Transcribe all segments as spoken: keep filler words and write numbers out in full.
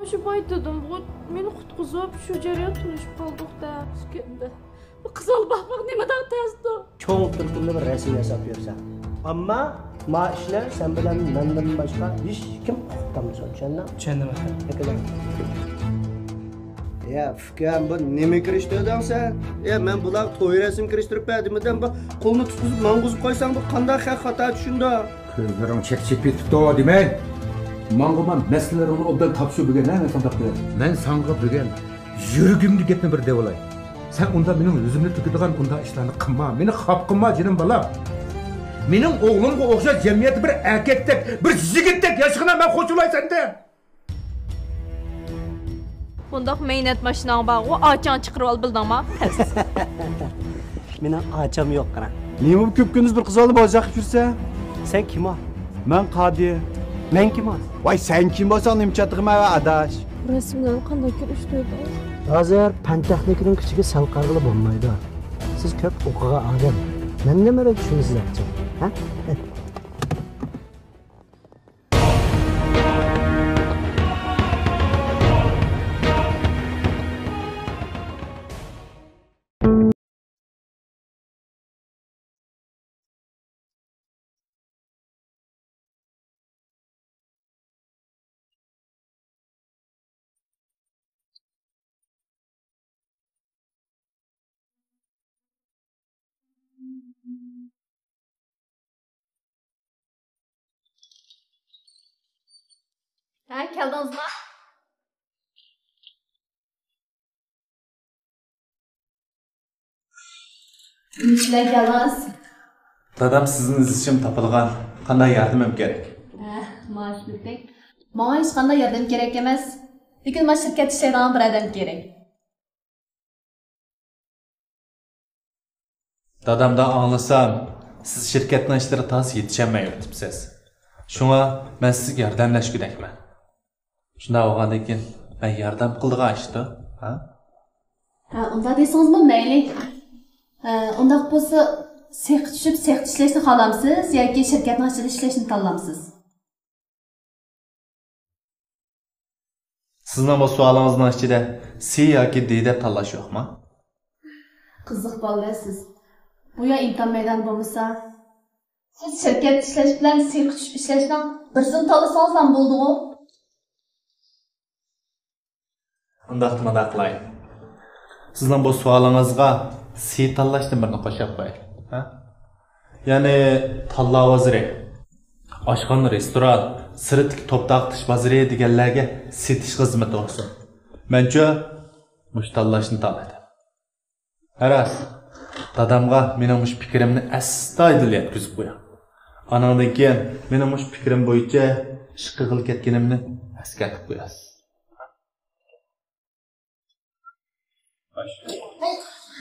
شۇ باي دېدىمغۇ، مېنى قۇتقۇزۇپ، شۇ جەريان تونۇشۇپ قالدۇق-دە. ئىكەندە. بۇ قىزال باقماق نېمىداق تەستۇ؟ چوڭ تۈركۈمدە بىر رەسمىي ھېساب بېرىسەن. ئەمما ما ئىشنى سەن بىلەن مەندىن باشقا ھېچكىم ئۇقۇپ قالمىسۇن، چۈشەندىڭ؟ چۈشەندىم، ئاكا. يا ئۇكام، بۇ نېمە كىرىشتۈردۈڭ سەن؟ يا مەن بۇلارغا توي رەسىمى كىرىشتۈرۈپ بەر دېمىدىم، بۇ قولنى تۇتقۇزۇپ ماڭغۇزۇپ قويساڭ، بۇ قانداق خەق خاتا چۈشىنىدۇ؟ كۆزلىرىڭ چەكچىيىپ كېتىپتۇ دېمەي. ماڭغۇما مەسىلىلىرىڭنى ئوبدان تاپشۇر بۈگۈن، ھە، مەن ساڭا بۈگۈن يۈرىكىمدىكى گەپنى بىر دەۋالاي. سەن ئۇندا مېنىڭ يۈزۈمنى تۆكىدىغان ئۇنداق ئىشلارنى قىلما. مېنى خاپا قىلما، جېنىم بالام. مېنىڭ ئوغلۇمغا ئوخشاش جەمئىيەتتە بىر ئەركەكتەك، بىر يىگىتتەك ياشىغىنا مەن خوش بولاي سەندىن. بۇنداق مەينەت ماشىناڭ بارغۇ، ئاچاڭ چىقىرىۋال بىلدىڭما؟ پەس. مېنىڭ ئاچام يوق، قاراڭ. نېمە بۇ كۈپكۈندۈز بىر قىز بالا بوزەك قىلىپ يۈرسە؟ سەن كىم ئۇ؟ مەن قادى. مەن كىم ئۇ؟ ۋاي، سەن كىم بولساڭ نېمە چاتىقىمەن ئاداش؟ رەسىملەرنى قانداق كىرىشتۈردۈڭ؟ ھازىر پەن تېخنىكىنىڭ كۈچىگە سەل قارىغىلى بولمايدۇ. سىز كۆپ ئوقۇغان ئادەم. مەن نېمە بىلەن چۈشىنىسىز ئاچا؟ ھە؟ ھە، كەلدىڭىزما؟ نېمە ئىش بىلەن كەلدىڭىز؟ دادام سىزنى ئىزدىشىم تاپىلغان. قانداق ياردىمىم كېرەك؟ ھە، مانا شۇ گەپتەك. ماڭا ھېچقانداق ياردەم كېرەك ئەمەس. لېكىن مانا شىركەتتە ئىشلەيدىغان بىر ئادەم كېرەك. دادامدىن ئاڭلىسام، سىز شىركەتنىڭ ئىشلىرىغا تازا يېتىشەلمەي يۈرۈپسىز. شۇڭا مەن سىزگە ياردەملەشكۈدەكمەن. شۇنداق بولغاندىن كېيىن مەن ياردەم قىلىدىغان ئىشتۇ، ھە؟ ھە، ئۇنداق دېسىڭىزمۇ مەيلى. ھە، ئۇنداق بولسا سېخقا چۈشۈپ، سېختا ئىشلەشنى خالامسىز ياكى شىركەتنىڭ ئىچىدە ئىشلەشنى تاللامسىز؟ سىزنىڭ بۇ سوئالىڭىزنىڭ ئىچىدە سى ياكى دى دەپ تاللاش يوقما؟ قىزىق بالىدە سىز. بۇ يەر ئىمتىھان مەيدانى بولمىسا، سىز شىركەتتە ئىشلەش بىلەن سېخقا چۈشۈپ ئىشلەشنىڭ بىرسىنى تاللىسىڭىزلا بولىدىغۇ؟ ئۇنداقتا مۇنداق قىلاي. سىزنىڭ بۇ سوئالىڭىزغا سى تاللاشتىن بىرنى قوشۇپ قوياي. ھە؟ يەنى تاللا بازىرى، ئاشخانا، رېستوران، سىرتتىكى توپ تارقىتىش بازىرى دېگەنلەرگە سېتىش خىزمىتى بولسۇن. مەنچۇ مۇشۇ تاللاشنى تاللىدىم. ھە راست، دادامغا مېنىڭ مۇشۇ پىكرىمنى ئەستايىدىل يەتكۈزۈپ قويۇڭ. ئانىڭدىن كېيىن مېنىڭ مۇشۇ پىكرىم بويىچە ئىش قىلغىلى كەتكىنىمنى ئەسكەرتىپ قويارسىز.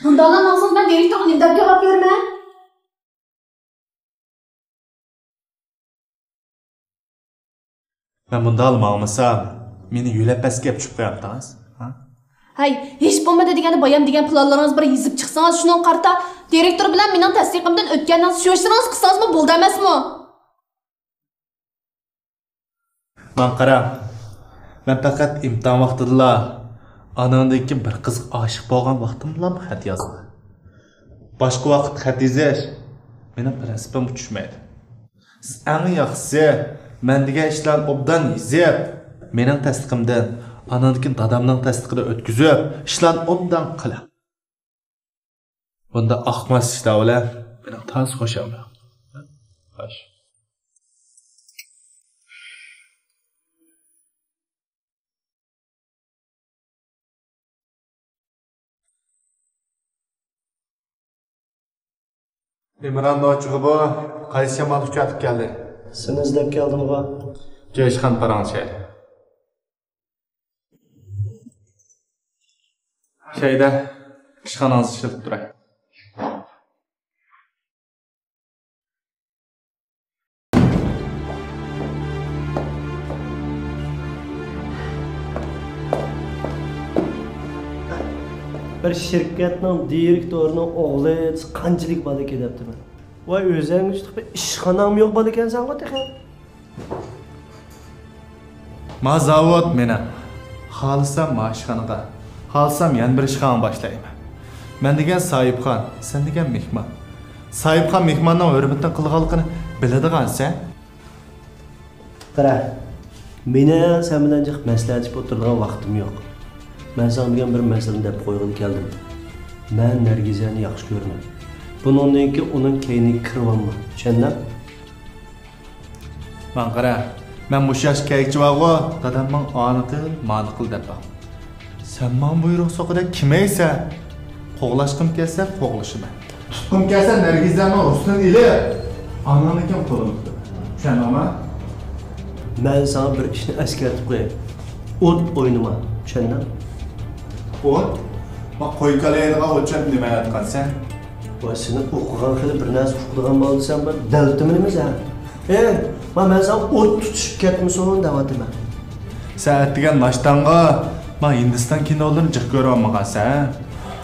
بۇنداقلا ماڭسىڭىز، مەن دىرېكتورغا نېمە دەپ جاۋاب بېرىمەن؟ مەن بۇنداقلا ماڭمىسام، مېنى يۆلەپ پەسكە ئەپ چۈشۈپ قويامتىڭىز؟ ھە؟ ھەي، ھېچ بولمىدى دېگەندە بايام دېگەن پىلانلىرىڭىزنى بىر يېزىپ چىقسىڭىز، شۇنىڭغا قارىتا دىرېكتور بىلەن مېنىڭ تەستىقىمدىن ئۆتكەننىڭ شۇ ئىشلىرىڭىزنى قىلسىڭىزمۇ بولىدۇ ئەمەسمۇ؟ ماڭا قاراڭ، مەن پەقەت ئىمتىھان ۋاقتىدىلا، ئانىڭدىن كېيىن بىر قىزغا ئاشىق بولغان ۋاقتىمدىلا خەت يازىمەن. باشقا ۋاقىت خەت يېزىش مېنىڭ پىرىنسىپىمغا چۈشمەيدۇ. سىز ئەڭ ياخشىسى، مەن دېگەن ئىشلارنى ئوبدان يېزىپ، مېنىڭ تەستىقىمدىن، ئانىڭدىن كېيىن دادامنىڭ تەستىقىدىن ئۆتكۈزۈپ، ئىشلارنى ئوبدان قىلىڭ. بۇنداق ئاقماس ئىشلار بىلەن مېنىڭ تازا خۇشام يوق. خوش. ئىمران نوچىغا بۇ قايسى شامال ئۇچۇۋېتىپ كەلدى؟ سېنى ئىزدەپ كەلدىمغۇ. جايىشخانا پاراڭلىشايلى. شەيدە، ئىشخانىڭىزدا ئىشلىتىپ تۇراي. بىر شىركەتنىڭ دىرېكتورىنىڭ ئوغلى قانچىلىك بالا ئىكەن دەپتىمەن. ۋاي، ئۆزۈڭگە تۇتۇپ ئىشخاناڭمۇ يوق بالا ئىكەنسەنغۇ تېخى. ما زاۋۇت مېنىڭ. خالىسام مانا ئىشخانىغا، خالىسام يەنە بىر ئىشخانىغا باشلايمەن. مەن دېگەن ساھىبخان، سەن دېگەن مېھمان. ساھىبخان مېھماننىڭ ھۆرمىتىنى قىلغانلىقىنى بىلىدىغانسەن. قارا، مېنىڭ سەن بىلەن جىق مەسلىھەتلىشىپ ئولتۇرىدىغان ۋاقتىم يوق. مەن ساڭا دېگەن بىر مەسىلىنى دەپ قويغىلى كەلدىم. مەن نەرگىزەنى ياخشى كۆرىمەن. بۇنىڭدىن كېيىن ئۇنىڭ كەينىگە كىرىۋالما، چۈشەندىڭ؟ ماڭا قارا، مەن مۇشۇ ياشقا كەلگۈچە بارغۇ، دادام ماڭا ئانى قىل، مانى قىل دەپ باققان. سەن ماڭا بۇيرۇق سوققۇدەك كىمەيسەن؟ قوغلاشقۇم كەلسە قوغلىشىمەن. تۇتقۇم كەلسە نەرگىزەمنىڭ ھوسۇلىنى ئېلىپ، ئاڭلىنىكىن قولۇمنى تۇتىمەن. چۈشەندىڭمۇ؟ مەن ساڭا بىر ئىشنى ئەسكەرتىپ قوياي. ئوت ئوينىما، چۈشەندىڭ؟ ئوت؟ ما قوي كالا يەيدىغان ئوت چۆپ نېمە ئەتقانسەن؟ ۋاي، سېنى ئوقۇغان خېلى بىر نەرسە ئۇقىدىغان بالا دېسەم، بىر دەلتىمىنىمىز ھە؟ ئېي، ما مەن ساڭا ئوت تۇتۇشۇپ كەتمىسۇن دەۋاتىمەن. سەن ئەتىگەن ناشتاڭغا ما ھىندىستان كىنولىرىنى جىق كۆرۈۋالمىغانسەن ھە؟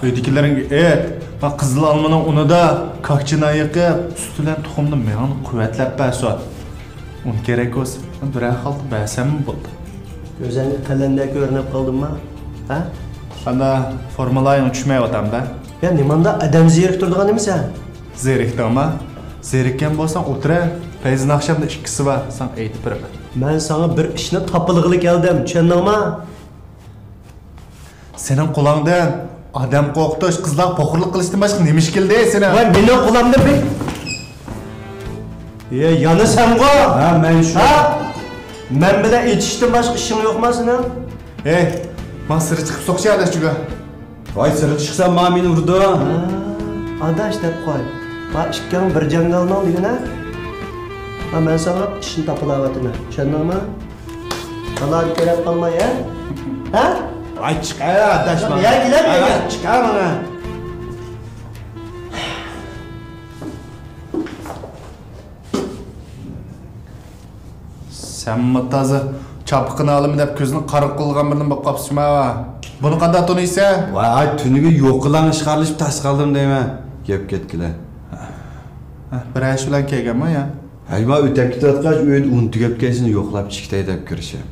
ئۆيدىكىلىرىڭگە ئېيت، ما قىزىل ئالمىنىڭ ئۇنىدا كاكچىنا يېقىپ، سۈت بىلەن تۇخۇمدا مېڭەڭنى قۇۋۋەتلەپ بەرسۇن. ئۇن كېرەك بولسا، بىرەر خالتا بەرسەممۇ بولىدۇ. كۆزۈڭگە قەلەندەك كۆرۈنۈپ قالدىمما؟ ھە؟ ئانا، فورمۇلايىڭ چۈشمەيۋاتامدا. يا، نېمانداق ئادەم زېرىكتۈرىدىغان نېمە سەن؟ زېرىكتىڭما؟ زېرىككەن بولساڭ ئولتۇرە. پەيزىن ئاخشامدا ئىككىسى بار، ساڭا ئېيتىپ بېرىمەن. مەن ساڭا بىر ئىشنى تاپىلىغىلى كەلدىم، چۈشەندىڭما؟ سېنىڭ قولۇڭدىن ئادەم قورقۇتۇش، قىزلارغا پوخۇرلۇق قىلىشتىن باشقا نېمە ئىش كېلىدۇ سېنىڭ؟ ۋاي، مېنىڭ قولۇمدىن بىر، يە، يەنە سەنغۇ؟ ھە، مەن شۇ. ھە؟ مەن بىلەن ئېتىشىشتىن باشقا ئىشىڭ يوقما سېنىڭ؟ ھەي، ماڭا سىرى چىقىپ سوقچى ئاداش چۈگە. ۋاي، سىرى چىقسا ماڭا مېنى ئۇرىدۇ. ھە، ئاداش دەپ قوي. ما ئىككىڭ بىر جاڭگالنىڭ دېگىنە. ھە، مەن ساڭا ئىشنى تاپىلاۋاتىمەن. چۈشەندىڭمۇ؟ بالا كۆرۈپ قالماي، ھە؟ ھە؟ ۋاي، چىق، ھە، ئاداش، ماڭا. يا، كېلەم، ھە، يا. چىق، ھە، ماڭا. سەنمۇ تازا چاپىقىنى ئالىمەن دەپ كۆزىنى قارا قىلغان بىرنېمە بولۇپ قاپسىما. بۇنى قانداق تونۇيسەن؟ ۋاي، تۈنۈگۈن يوقىلاڭ ئىشقا ئارىلىشىپ تاس قالدىم دەيمەن. گەپ كەتكىلى. ھە، بىر ئىش بىلەن كەلگەنمۇ يا؟ ھەي، ما ئۆتەپ كېتىۋاتقاچ، ئۆيدە ئۇن تۈگەپ كەلسىنى يوقلاپ چىقىتەي دەپ كىرىشىم.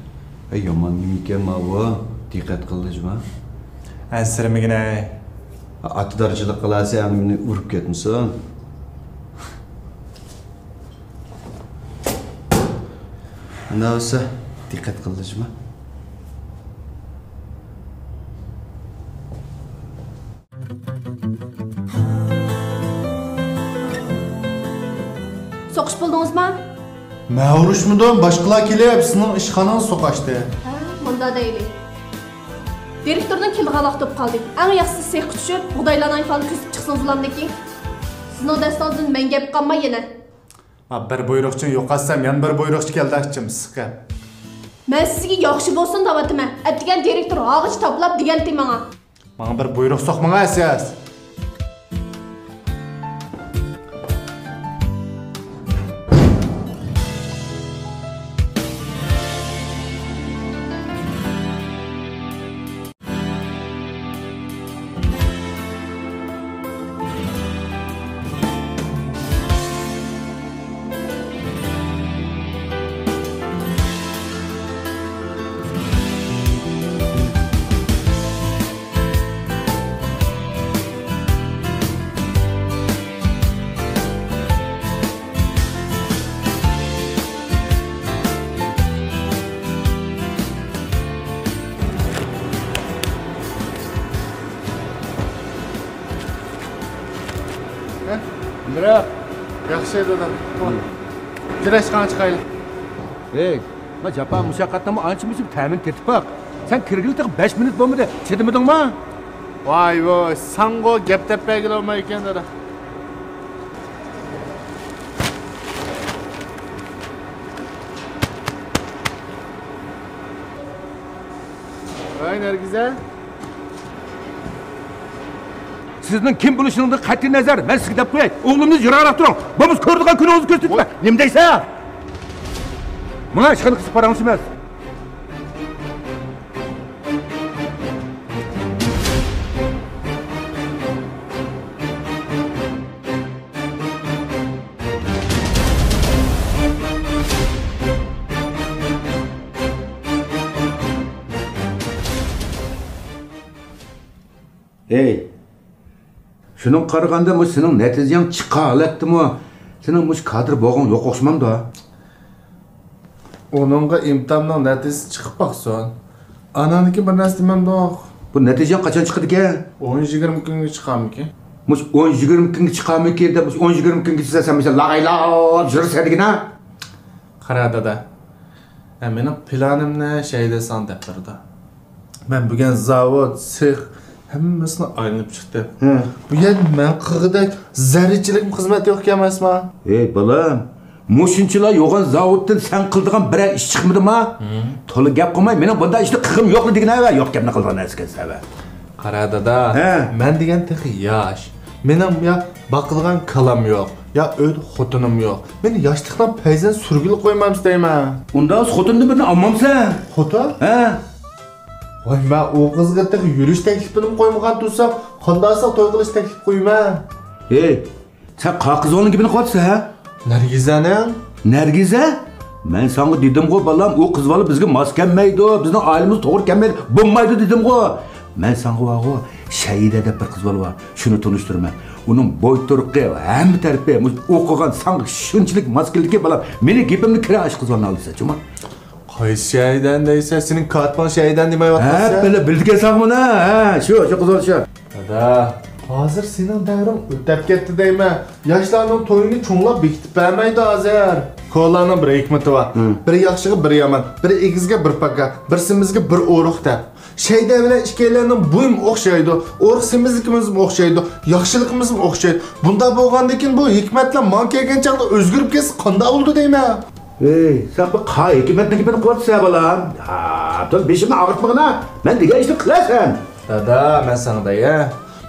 ھەي، يامان نېمىكەن ما بۇ؟ دىققەت قىلدى جۇما. ئەنسىرىمىگىنەي. ئاتىدارچىلىق قىلاسەن، ئەمدى مېنى ئۇرۇپ كەتمىسۇن. ئۇنداق بولسا، دىققەت قىلدى جۇما. سوقۇشۇپ بولدىڭىزما؟ مەن ئۇرۇشمىدىم، باشقىلار كېلىپ سىزنىڭ ئىشخانىڭىزنى سوقاشتى. ھە، مۇنداق دەيلى. دىرېكتورنىڭ كېلىدىغان ۋاقتى بولۇپ قالدى. ئەڭ ياخشىسى سېخقا چۈشۈپ، بۇغدايلارنىڭ ئەھۋالىنى كۆزىتىپ چىقسىڭىز بولامدىكىن؟ سىزنىڭ دەستىڭىزدىن مەن گەپ قالماي يەنە. ما بىر بۇيرۇقچىنى يوقاتسام، يەنە بىر بۇيرۇقچى كەلدى ئاچچىم، سىقىپ. مەن سىزگە ياخشى بولسۇن دەۋاتىمەن. ئەتىگەن دىرېكتور ھاغىچە تاپىلاپ دېگەنتى ماڭا. ماڭا بىر بۇيرۇق سوقمىغايسىز. بىراق. ياخشى دادام. جىرەشخانا چىقايلى. ھەي، ما جاپا مۇشەققەتنىڭمۇ ئانچە مۇنچە تەمىنى تېتىپ باق. سەن كىرگىلى تېخى بەش مىنۇت بولمىدى، چىدىمىدىڭما؟ ۋاي ۋاي، ساڭغۇ گەپ دەپ بەرگىلى بولمايدىكەن دادا. ۋاي نەرگىزە. سىزنىڭ كىم بولۇشىڭىزدىن قەتئىي نەزەر، مەن سىزگە دەپ قوياي، ئوغلۇمدىن يىراقراق تۇرۇڭ. بولمىسا كۆرىدىغان كۈنىڭىزنى كۆرسىتىمەن. نېمە دەيسەن؟ ماڭا ھېچقانداق قىزىق پاراڭلىشىمەس. ھەي، شۇنىڭغا قارىغاندا، مۇشۇ سېنىڭ نەتىجەڭ چىققان ھالەتتىمۇ سېنىڭ مۇشۇ كادىر بولغۇڭ يوق ئوخشىمامدۇ؟ ئۇنىڭغا ئىمتىھاننىڭ نەتىجىسى چىقىپ باقسۇن. ئاناندىن كېيىن بىر نەرسە دېمەمدۇق. بۇ نەتىجەڭ قاچان چىقىدىكەن؟ ئون يىگىرمە كۈنگە چىقارمىكىن؟ مۇشۇ ئون يىگىرمە كۈنگە چىقارمىكىن دەپ، مۇشۇ ئون يىگىرمە كۈنگىچە سەن مۇشۇ لاغايلاپ يۈرسەن دېگىنە. قارا دادا، ھە، مېنىڭ پىلانىمنى شەيدە ساڭا دەپ بەردى. مەن بۈگۈن زاۋۇت، سېخ، ھەممىسىنى ئايلىنىپ چىقتىم. ھە. بۇ يەردە مەن قىلغۇدەك زەررىچىلىكمۇ خىزمەت يوق ئىكەن ئەمەسما؟ ئەي بالام، مۇشۇنچىلا يوغان زاۋۇتتىن سەن قىلىدىغان بىرەر ئىش چىقمىدىما؟ ھە. تولا گەپ قىلماي، مېنىڭ بۇنداق ئىشنى قىلغۇم يوقلا دېگىنە ۋە يوق گەپنى قىلىدىغان نەرسە ئىكەنسەن ۋە. قارا دادا، ھە. مەن دېگەن تېخى ياش. مېنىڭ يا باقىدىغان كالام يوق، يا ئۆيدە خوتۇنۇم يوق. مېنى ياشلىقتىن پەيزىنى سۈرگىلى قويمامسىز دەيمەن. ئۇنداق بولسا خوتۇننى بىرنى ئالمامسەن؟ خوتۇن؟ ھە. ۋاي، مەن ئۇ قىزغا تېخى يۈرۈش تەكلىپىنىمۇ قويمىغان تۇرسام، قانداقسا توي قىلىش تەكلىپ قويىمەن؟ ھەي، سەن قا قىز بالىنىڭ گېپىنى قىلىۋاتىسەن، ھە؟ نەرگىزەنىڭ. نەرگىزە؟ مەن ساڭا دېدىمغۇ، بالام، ئۇ قىز بالا بىزگە ماس كەلمەيدۇ، بىزنىڭ ئائىلىمىزگە توغرا كەلمەيدۇ، بولمايدۇ دېدىمغۇ. مەن ساڭا بارغۇ، شەيدە دەپ بىر قىز بالا بار، شۇنى تونۇشتۇرىمەن. ئۇنىڭ بوي تۇرقى، ھەممە تەرىپى، مۇشۇ ئوقۇغان ساڭا شۇنچىلىك ماس كېلىدىكى، بالام، مېنىڭ گېپىمنى كىرە ئاشۇ قىز بالىنى ئالىسەن، جۇما. قايسى شەيدەن دەيسەن؟ سېنىڭ كاتىپىڭ شەيدەن دېمەيۋاتقانسەن؟ ھە، بىلدىكەنسەن مۇنى، ھە، شۇ، شۇ قىز بالا شۇ. دادا، ھازىر سېنىڭ دەۋرىڭ ئۆتەپ كەتتى دەيمەن. ياشلارنىڭ تويىنى چوڭلار بېكىتىپ بەرمەيدۇ ھازىر. كونىلارنىڭ بىر ھېكمىتى بار. ھە. بىر ياخشىغا بىر يامان، بىر ئېگىزگە بىر پاكار، بىر سېمىزگە بىر ئورۇق دەپ. شەيدە بىلەن ئىككىيلەننىڭ بويىمۇ ئوخشايدۇ، ئورۇق سېمىزلىكىمىزمۇ ئوخشايدۇ، ياخشىلىقىمىزمۇ ئوخشايدۇ. بۇنداق بولغاندىكىن بۇ ھېكمەتلەر ماڭا كەلگەن چاغدا ئۆزگىرىپ كەتسە قانداق بولىدۇ دەيمەن. ھەي، سەن بۇ قا ھېكمەتنىڭ گېپىنى قىلىۋاتىسەن، بالام. ھا، تۇر، بېشىمنى ئاغرىتمىغىنا. مەن دېگەن ئىشنى قىلارسەن. دادا، مەن ساڭا دەي، ھە؟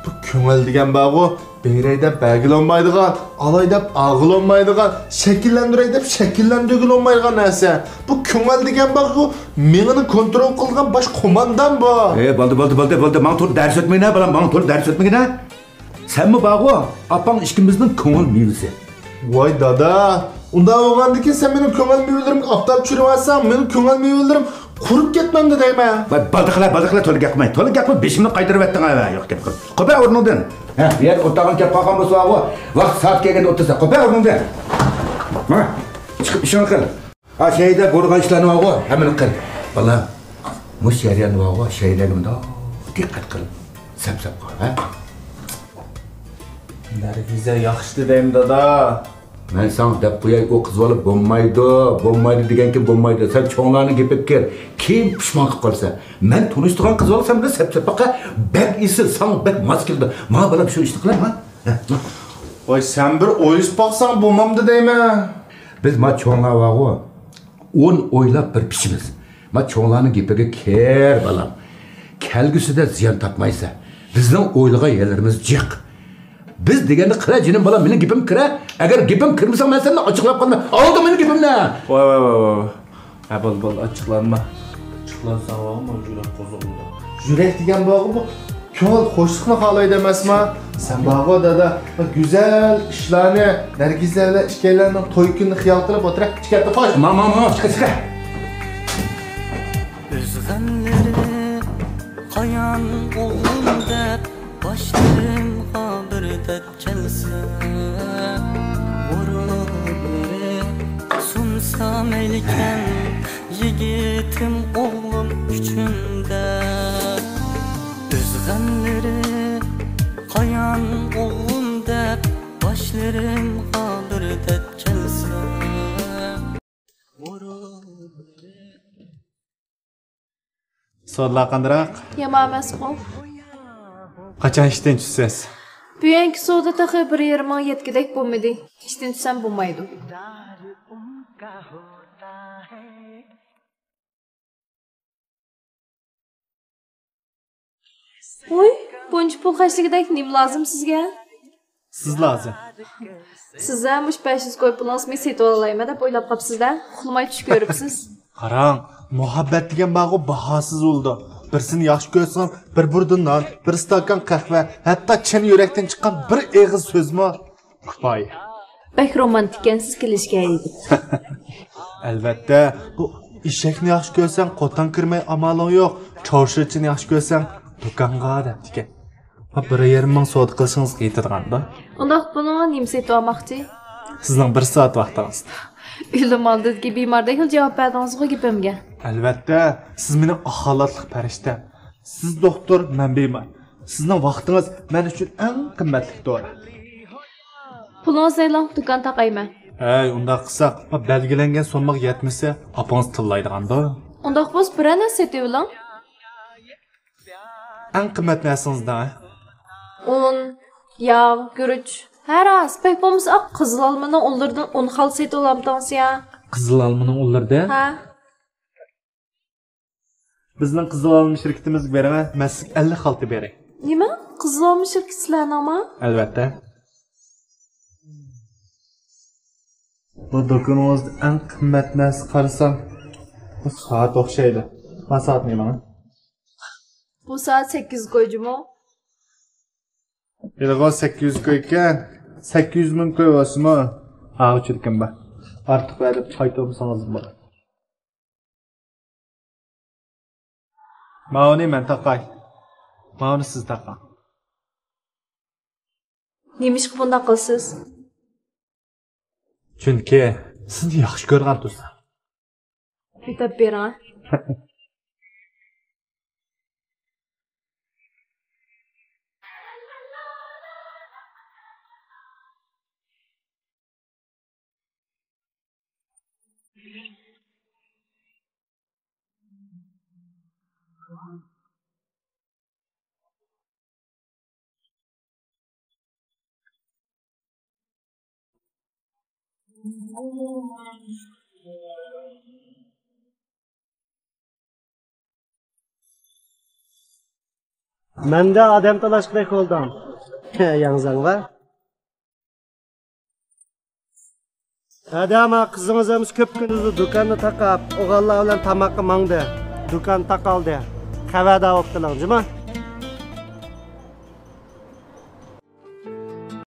بۇ كۆڭۈل دېگەن بارغۇ، بېرەي دەپ بەرگىلى بولمايدىغان، ئالاي دەپ ئالغىلى بولمايدىغان، شەكىللەندۈرەي دەپ شەكىللەندۈرگىلى بولمايدىغان نەرسە. بۇ كۆڭۈل دېگەن بارغۇ، مېڭىنى كونترول قىلىدىغان باش قوماندان بۇ. ئەي، بولدى، بولدى، بولدى، بولدى. ماڭا تولا دەرس ئۆتمىگىنە، بالام، ماڭا تولا دەرس ئۆتمىگىنە. سەنمۇ بارغۇ، ئاپاڭ ئىككىمىزنىڭ كۆڭۈل مېۋىسى. ۋاي دادا، ئۇنداق بولغاندىكىن سەن مېنىڭ كۆڭۈل مېۋىلىرىمگە ئاپتاپ چۈشۈرۈۋالساڭ، مېنىڭ كۆڭۈل مېۋىلىرىم قۇرۇپ كەتمەمدۇ دەيمەن. ۋاي، بالدى قىلە، بالدى قىلە، تولا گەپ قىلماي. تولا گەپ قىلىپ بېشىمنى قايتۇرۇۋەتتىڭ، ھە، يوق گەپ قىل. قوپار ئورنۇڭدىن. ھە، بۇ يەردە ئولتۇرغان كەپ قالغان بولسا، ۋاغۇ، ۋاقىت سائەت كەلگەندە ئولتۇرسا، قوپار ئورنۇڭدىن. ھە، چىقىپ ئىشىڭنى قىل. ھە، شەيدە بولىدىغان ئىشلارنى ۋاغۇ، ھەممىنى قىل. بالام، مۇشۇ جەرياندا ۋاغۇ، شەيدەگە مۇنداق دىققەت قىل. سەپ-سەپ قىل، ھە؟ نەرگىزە ياخشى دەيمەن، دادا. مەن ساڭا دەپ قوياي، ئۇ قىز بالا بولمايدۇ، بولمايدۇ دېگەنكىن بولمايدۇ. سەن چوڭلارنىڭ گېپىگە كىر، كېيىن پۇشمان قىلىپ قالىسەن. مەن تونۇشتۇرغان قىز بالا سەن بىلەن سەپ-سەپ باقا، بەك ئېسىل، ساڭا بەك ماس كېلىدۇ. ماڭا بالام شۇ ئىشنى قىلە، ھە؟ ھە، ماڭ. ۋاي، سەن بىر ئويلىشىپ باقساڭ بولمامدۇ دەيمەن. بىز ما چوڭلار بارغۇ، ئون ئويلاپ بىر پىشىمىز. ما چوڭلارنىڭ گېپىگە كىر، بالام. كەلگۈسىدە زىيان تارتمايسەن. بىزنىڭ ئويلىغان يەرلىرىمىز جىق. بىز دېگەننى قىلە، جېنىم بالام، مېنىڭ گېپىمگە كىرە. ئەگەر گېپىمگە كىرمىسەڭ، مەن سەندىن ئاچچىقلاپ قالىمەن. ئالدىڭ مېنىڭ گېپىمنى. ۋاي، ۋاي، ۋاي، ۋاي. ھە، بولدى، بولدى، ئاچچىقلانما. ئاچچىقلانساڭ، بولدىمۇ، يۈرەك قوزغىلىدۇ. يۈرەك دېگەن بارغۇ، بۇ كۆڭۈل خۇشلۇقنى خالايدۇ ئەمەسما؟ سەن بارغۇ، دادا، بۇ گۈزەل ئىشلارنى، نەرگىزە بىلەن ئىككىيلەننىڭ توي كۈنىنى خىيال قىلىپ ئولتۇر. ئىچكەردە خوش. ماڭ، ماڭ، ماڭ، چىقە، چىقە. ئۆز غەملىرى قايان ئوغلۇم دەپ، باشلىرىمغا بىر دەرد كەلسە، ئورۇنلىرى سۇنسا مەيلىكەن، يىگىتىم ئوغلۇم ئۈچۈن دەپ. ئۆز غەملىرى قايان ئوغلۇم دەپ، باشلىرىمغا بىر دەرد كەلسە، ئورۇنلىرى. سودىلار قانداق؟ يامان ئەمەسقۇ. قاچان ئىشتىن چۈشىسىز؟ بۈگۈنكى سودا تېخى بىر يېرىم مىڭ يەتكۈدەك بولمىدى. ئىشتىن چۈشسەم بولمايدۇ. ۋوي، بۇنچە پۇل خەجلىگۈدەك نېمە لازىم سىزگە؟ سىز لازىم. سىز ھە مۇشۇ بەش يۈز كوي پۇلىڭىزنى سېتىۋالالايمەن دەپ ئويلاپ قاپسىز-دە، ئۇخلىماي چۈش كۆرۈپسىز. قاراڭ، مۇھەببەت دېگەن بارغۇ، باھاسىز بولىدۇ. بىرسىنى ياخشى كۆرسىڭىز، بىر بۇردا نان، بىر ئىستاكان قەھۋە، ھەتتا چىن يۈرەكتىن چىققان بىر ئېغىز سۆزمۇ كۇپايە. بەك رومانتىككەنسىز كېلىشكە يىگىت. ئەلۋەتتە، بۇ ئېشەكنى ياخشى كۆرسەڭ، قوتان كىرمەي ئامالىڭ يوق، چارشۇرچىنى ياخشى كۆرسەڭ، دۇكانغا دەپتىكەن. بىر يېرىم مىڭ سودا قىلىشىڭىزغا يېتىدىغاندا. ئۇنداق بۇنىڭغا نېمە سېتىۋالماقچى؟ سىزنىڭ بىر سائەت ۋاقتىڭىز. ئۆلۈم ئالدىدىكى بىماردەكلا جاۋاب بەردىڭىزغۇ گېپىمگە. ئەلۋەتتە، سىز مېنىڭ ئاق خالاتلىق پەرىشتەم. سىز دوختۇر، مەن بىمار. سىزنىڭ ۋاقتىڭىز مەن ئۈچۈن ئەڭ قىممەتلىك دورا. پۇلىڭىزنى ئېلىڭ، دۇكان تاقايمەن. ھەي، ئۇنداق قىلساق، بەلگىلەنگەن سوممىغا يەتمىسە، ئاپىڭىز تىللايدىغاندۇ. ئۇنداق بولسا، بىرەر نەرسە سېتىۋېلىڭ. ئەڭ قىممەت نەرسىڭىز نېمە؟ ئۇن، ياغ، گۈرۈچ. ھە راست، بەك بولمىسا، قىزىل ئالمىنىڭ ئۇنلىرىدىن ئۇن خالتا سېتىۋالامتىڭىز يا؟ قىزىل ئالمىنىڭ ئۇنلىرىدىن؟ ھە. بىزنىڭ قىزىل ئالما شىركىتىمىزگە بېرىڭە، مەن سىزگە ئەللىك خالتا بېرەي. نېمە؟ قىزىل ئالما شىركىتى سىلەرنىڭمۇ؟ ئەلۋەتتە. بۇ دۇكىنىڭىزدا ئەڭ قىممەت نەرسە قارىسام، بۇ سائەت ئوخشايدۇ. ما سائەت نېمە؟ بۇ سائەت سەككىز كوي جۇمۇ. ھېلىغۇ سەككىز يۈز كوي ئىكەن، سەككىز يۈز مىڭ كوي بولسىمۇ، ئاۋۇ چۈركۈم بار. ئارتۇق بەردىم، قايتۇرمىسىڭىز بولىدۇ. ماۋۇنى مەن تاقاي. ماۋۇنى سىز تاقاڭ. نېمىشقا بۇنداق قىلىسىز؟ چۈنكى سىزنى ياخشى كۆرىدىغان تۇرسام. بىر تاپ بېرىڭ. مەندە ئادەم تالاشقۇدەك بولدۇڭ. ياڭزاڭ بار. ھەدە، ما قىزىڭىز ئەمىسە كۆپ كۈندۈزلا دۇكاننى تاقاپ، ئوغۇللار بىلەن تاماققا ماڭدى. دۇكان تاقالدى. خەۋەردار بوپتۇلۇڭ، جۇمۇ؟